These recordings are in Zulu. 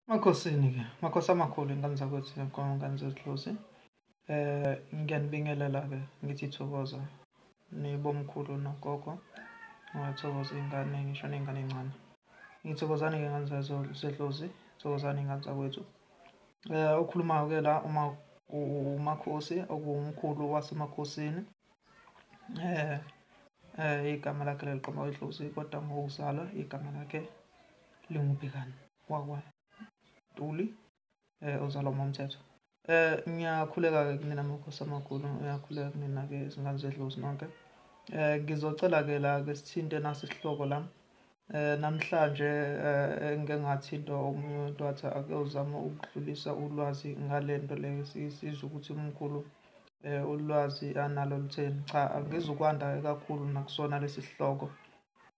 Makhosini-ke, makhosi amakhulu, ingane zakwethu, ngane zedlozi. Ngiyanibingelela-ke, ngithi thokoza nibomkhulu nogogo, ngathokoza iy'ngane, ngisho ney'ngane ey'ncane. Ngithokozani-ke ngane zedlozi, thokozani iy'ngane zakwethu. Okhulumayo-ke la uma uMakhosi, okuwumkhulu wasemakhosini. Igama lakhe leliqhamuka idlozi, kodwa ngokuzalwa igama lakhe linguBhekani wakwaNtuli, ozalwa uMaMthethwa. Ngiyakhuleka-ke kunina makhosi amakhulu, ngiyakhuleka kunina-ke izingane zedlozi nonke. Ngizocela-ke la-ke sithinte nasi isihloko la. Namhlanje engike ngathintwa omunye umuntu wathi ake uzame ukudlulisa ulwazi ngale nto le, sizwe ukuthi umkhulu ulwazi analo lutheni. Cha, angizukwanda-ke kakhulu nakusona lesi sihloko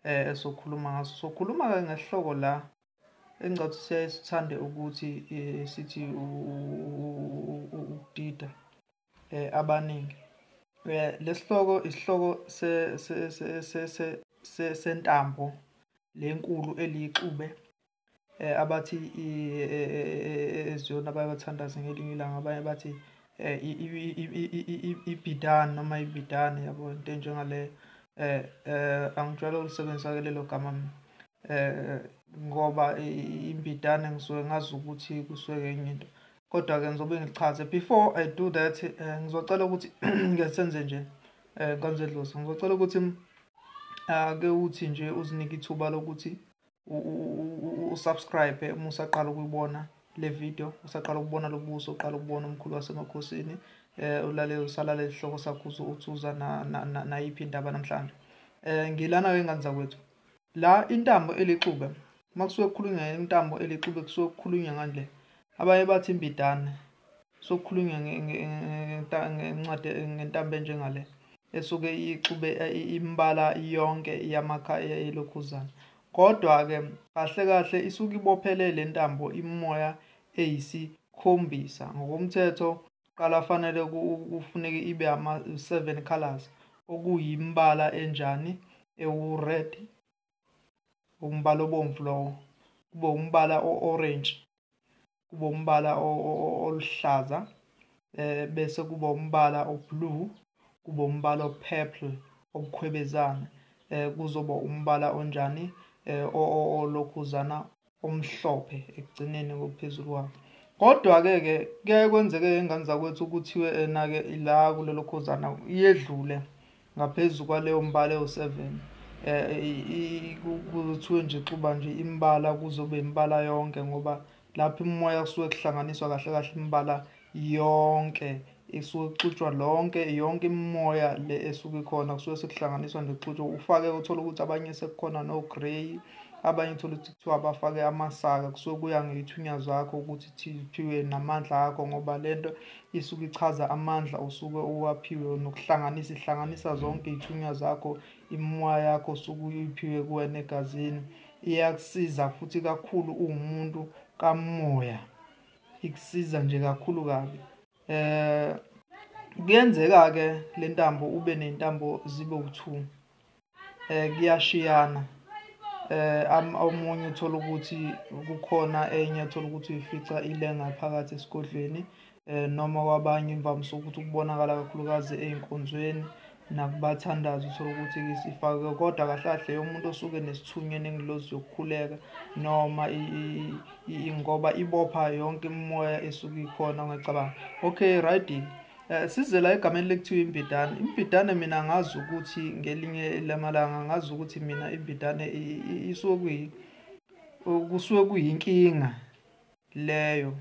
esokhuluma ngaso. Sokhuluma-ke ngesihloko la engicabanga ukuthi siyaye sithande ukuthi sithi ukudida abaningi. Lesihloko isihloko sentambo lenkulu eliyixube, abathi eziyona abaye bathandaze ngelinye ilanga, abanye bathi ibhidane noma ibidane, yabo, into enjengaleyo. Angijwayele ukulisebenzisa-ke lelo gama mina, ngoba imbidane ngisuke ngazi ukuthi kusuke enye into, kodwa-ke ngizobe ngilichaze. Before I do that, ngizocela ukuthi ngeke senze nje, ngane zedlozi, ngizocela ukuthi ake uthi nje uzinike ithuba lokuthi usubscribe uma usaqala ukuyibona le video, usaqala ukubona lo buso, uqala ukubona umkhulu wasemakhosini, ulalele, usalalela isihloko sakho, uthi uza nayiphi indaba namhlanje. Ngilana-ke ngane zakwethu, la intambo elixube, uma kusuke kukhulunywa ngentambo elixube, kusuke kukhulunywa ngale, abanye bathi imbidane, kusuke kukhulunywa ngencwadi, ngentambo enjengale esuke ixube imbala yonke yamakhaya elokhuzana. Kodwa-ke kahle kahle isuke ibophele le ntambo imimoya eyisikhombisa. Ngokomthetho qala fanele kufuneke ibe ama-7 colors, okuyimbala enjani? Ewu-red, umbala obomvu lowo, kube umbala o-orange, kube umbala oluhlaza, bese kuba umbala o-blue, kube umbala o-purple obukhwebezana, kuzoba umbala onjani, olokhuzana omhlophe ekugcineni ngokuphezulu kwawo. Kodwa-ke ke kuyaye kwenzeke ngane zakwethu ukuthiwe ena-ke la kulelo khuzana iyedlule ngaphezu kwaleyo mbala ewu-7, kuthiwe nje xuba nje imbala, kuzobe imbala yonke, ngoba lapho imimoya kusuke kuhlanganiswa kahle kahle imbala yonke, isuke kuxutshwa lonke yonke imimoya le esuke ikhona, kusuke sekuhlanganiswa nje kuxutshwa, ufake, uthola ukuthi abanye sekukhona no-grey, abanye uthola ukuthi kuthiwa bafake amasaka. Kusuke kuya ngey'thunya zakho ukuthi thiphiwe namandla akho, ngoba lento isuke ichaza amandla usuke uwaphiwe nokuhlanganisa, ihlanganisa zonke iy'thunya zakho, imimoya yakho osuke uyiphiwe kuwena egazini. Iyakusiza futhi kakhulu uwumuntu kamoya, ikusiza nje kakhulu kabi. Kuyenzeka-ke le ntambo ube ney'ntambo zibe u-2, kuyashiyana. Omunye uthola ukuthi kukhona enye uthola ukuthi uyifica ilenga phakathi esigodlweni, noma kwabanye imvamisa ukuthi ukubonakala kakhulukazi ey'nkonzweni nakubathandazi, uthola ukuthi isifakwe. Kodwa kahle kahle umuntu osuke nesithunywa nengilozi yokukhuleka, noma ngoba ibopha yonke imimoya esuke ikhona, ungacabanga. Okay, right. Size la egameni lekuthiwa imbidane. Imbidane mina ngazi ukuthi ngelinye lamalanga ngazi ukuthi mina imbidane isuke kusuke kuyinkinga leyo.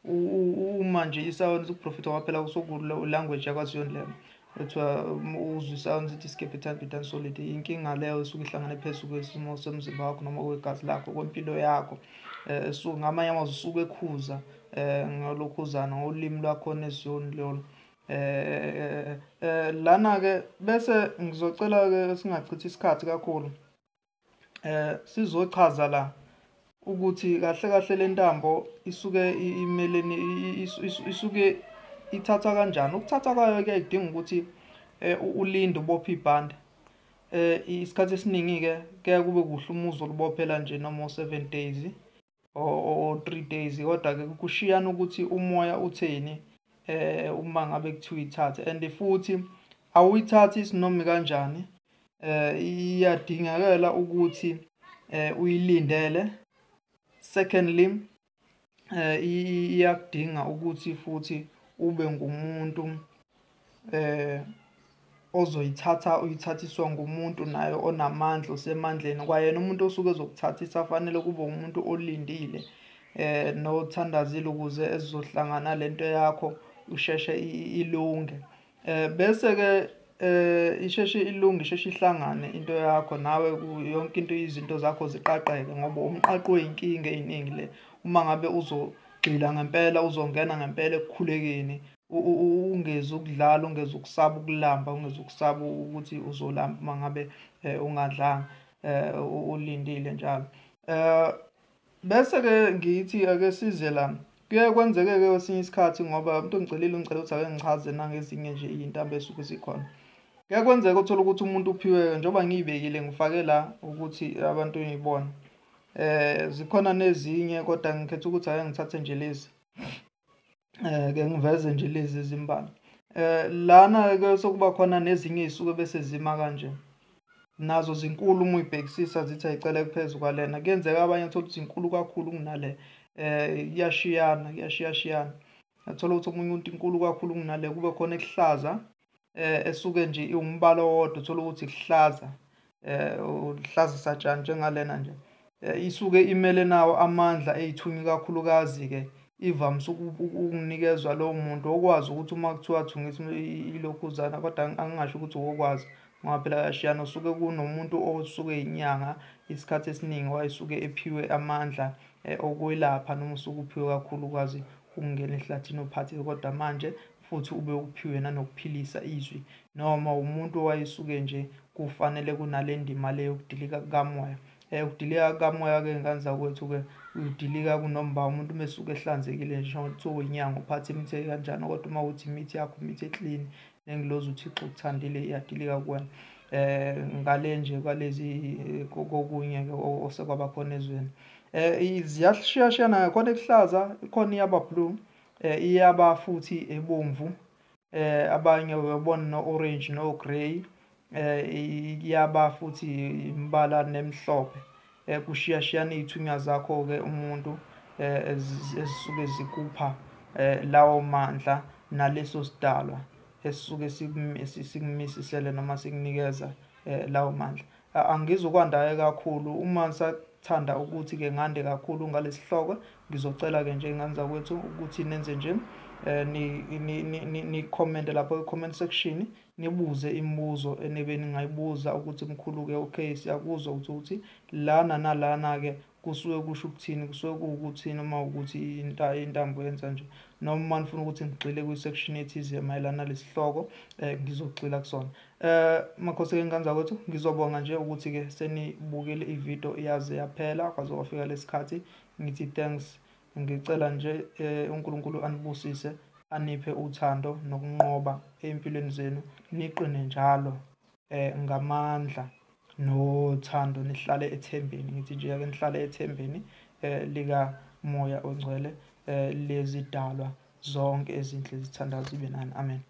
Uma nje isayoni ukuprofitha kwaphela kusuke language yakwaZiyoni leyo, ethiwa uzwe isayoni sithi skepetani bidane solid, inkinga leyo isuke ihlangane phezu kwesimo somzimba wakho noma kwegazi lakho, kwempilo yakho. So ngamanye amazwi usuke ekhuza ngalokhuzana ngolimi lwakhona eZiyoni lolo. Lana-ke bese ngizocela-ke singachithi isikhathi kakhulu, sizochaza la ukuthi kahle kahle le ntambo isuke imeleni, isuke ithathwa kanjani. Ukuthatha kwayo kuyayidinga ukuthi ulinde ubophe ibhande. Isikhathi esiningi-ke kuyaye kube kuhle uma uzolibophela nje noma u-7 days. or 3 days, kodwa-ke kushiyana ukuthi umoya utheni uma ngabe kuthiwa uyithathe. And futhi awuyithathi isinomi kanjani, iyadingakala ukuthi uyilindele. Secondly, iyakudinga ukuthi futhi ube ngumuntu ozoyithatha, uyithathiswa ngumuntu naye onamandla, osemandleni. Kwayena umuntu osuke ezokuthathisa fanele kube umuntu olindile nothandazile ukuze ezohlangana lento yakho usheshe ilunge. Bese-ke isheshe ilunge, isheshe ihlangane into yakho nawe, yonke into, izinto zakho ziqaqeke, ngoba umqaqo wey'nkinga ey'ningi le. Uma ngabe uzogxila ngempela, uzongena ngempela ekukhulekeni, ungezi ukudlala, ungezi ukusaba ukulamba, ungezi ukusaba ukuthi uzolamba uma ngabe ungadlanga, ulindile njalo. Bese-ke ngithi ake size la, kuye kwenzeke-ke kwesinye isikhathi, ngoba umuntu ongicelile ungicela ukuthi ake ngichaze nangezinye nje iy'ntambo ey'suke zikhona. Kuye kwenzeka uthole ukuthi umuntu uphiwe, njengoba ngiyibekile ngifake la ukuthi abantu ngiyibone. Zikhona nezinye, kodwa ngikhetha ukuthi ake ngithathe nje lezi, ke ngiveze nje lezi ezimbalwa. Lana-ke sokuba khona nezinye ey'suke bese zima kanje, nazo zinkulu uma uyibhekisisa, zithi ayicele phezu kwalena. Kuyenzeka abanye uthole ukuthi zinkulu kakhulu kunale, kuyashiyana, kuyashiyashiyana. Uthola ukuthi omunye umuntu inkulu kakhulu kunale, kube khona ekuhlaza esuke nje iwumbala owodwa, uthola ukuthi kuhlaza, uhlaza satshani njengalena nje. Isuke imele nawo amandla ey'thunywa kakhulukazi-ke, ivamise ukunikezwa lowo muntu okwazi ukuthi uma kuthiwa thungisa ilokhuzana, kodwa angingasho ukuthi okwazi, ngoba phela kuyashiyana. Usuke kunomuntu osuke inyanga isikhathi esiningi wayesuke ephiwe amandla okwelapha, noma usuke uphiwe kakhulu ukwazi ukungena ehlathini uphathe, kodwa manje futhi ube uphiwe nanokuphilisa izwi, noma umuntu owayesuke nje kufanele kunale ndima le yokudilika kukamoya. Ukudilika kukamoya-ke ngane zakwethu-ke udilika kunomba umuntu uma esuke ehlanzekile nje, njengoba kuthiwa uyinyanga uphathe imithi kanjani, kodwa uma uthi imithi yakho imithi eklini nengilozi uThixo ukuthandile iyadilika kuwena. Ngale nje kwalezi kokunye-ke osekwaba khona ezweni. Ziyashiyashiyana, khona ekuhlaza, khona iyaba blue, iyaba futhi ebomvu, abanye uyabona no-orange no-grey, iyaba futhi imbala nemhlophe. Kushiyashiyana iy'thunywa zakho-ke umuntu ezisuke zikupha lawo mandla naleso sidalwa esisuke sikumisisele noma sikunikeza lawo mandla. Angizukwanda-ke kakhulu, uma nisathanda ukuthi-ke ngande kakhulu ngalesihloko, ngizocela-ke nje ngane zakwethu ukuthi nenze nje, ni-comment-e lapho kwi-comment section, nibuze imibuzo enibe ningayibuza ukuthi mkhulu-ke, okay siyakuzwa ukuthi lana nalana-ke kusuke kusho ukuthini, kusuke kuwukuthini uma ukuthi intambo yenza nje, noma uma nifuna ukuthi ngigxile kwi-section ethize mayelana nalesihloko, ngizogxila kusona. Makhosi-ke ngane zakwethu, ngizobonga nje ukuthi-ke senibukele ividiyo yaze yaphela kwaze kwafika lesikhathi. Ngithi thanks, ngicela nje uNkulunkulu anibusise, aniphe uthando nokunqoba empilweni zenu, niqine njalo ngamandla nothando, nihlale ethembeni. Ngithi nje ake nihlale ethembeni lika Moya oNgcwele, lezidalwa zonke ezinhle zithandaza zibe nani. Amen.